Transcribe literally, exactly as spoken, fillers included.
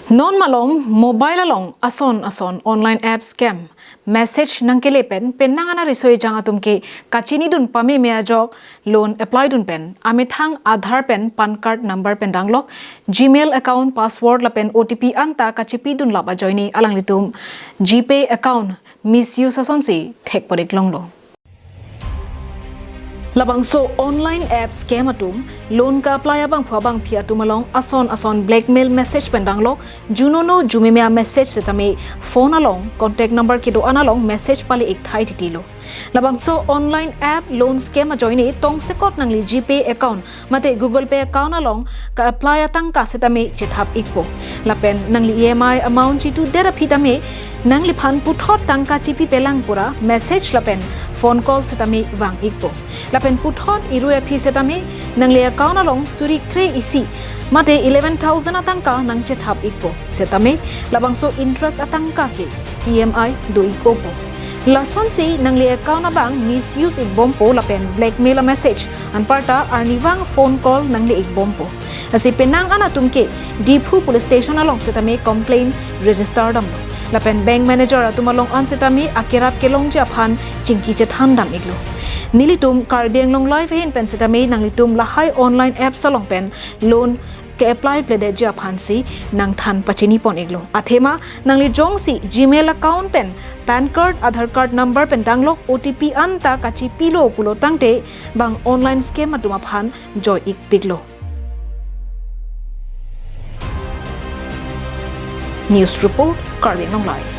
Non malom mobile along ason ason online app scam message nangkele pen penang ana riso ejang atum ke kachinidun pameme ajok loan apply dun pen amethang Aadhaar pen PAN card number pen danglok Gmail account password lapen O T P anta kachipidun lap ajoine alanglitum GPay account misuse asonsi thekpon-ik longlo. Labangso online app scam atum loan ka-apply abangphu abangphi atum along ason ason blackmail message pen danglok, junono jumeme a-message setame phone along contact number kedo-an along message pale-ik thai titilo. Labangso online app loan scam ajoine tongsekot nangli GPay account mate Google Pay account along ka-apply atangka setame chethap-ikpo. Lapen nangli E M I amount chitu der aphi tame nangliphan puthot tangka chipi pelang pura message lapen phone call setame vang-ikpo. Lapen puthot irui aphi setame nangli account along suri kre isi mate eleven thousand atangka nangchethap-ikpo. Setame labangso interest atangka ke E M I do-ik-opo. Lasonsi nangli account abang misuse-ikbompo lapen blackmail a-message anparta arnivang phone call nangle-ikbompo. Lasi penang an atum ke Diphu Police Station along setame complaint register damlo. Lapen bank manager atum along an setame akerap kelongji aphan chingki chethan dam-iklo. Nelitum Karbi Anglong Live ahin pen setame nanglitum lahai online apps along pen loan ke-apply pledetji aphansi nangthan pachinipon-iklo. Athema nangli jongsi Gmail account pen PAN card, Aadhaar card number pen danglok O T P anta kachipilo pulo tangte bang online scam atum aphan joi-ikpiklo. News report, Karbi Anglong Live.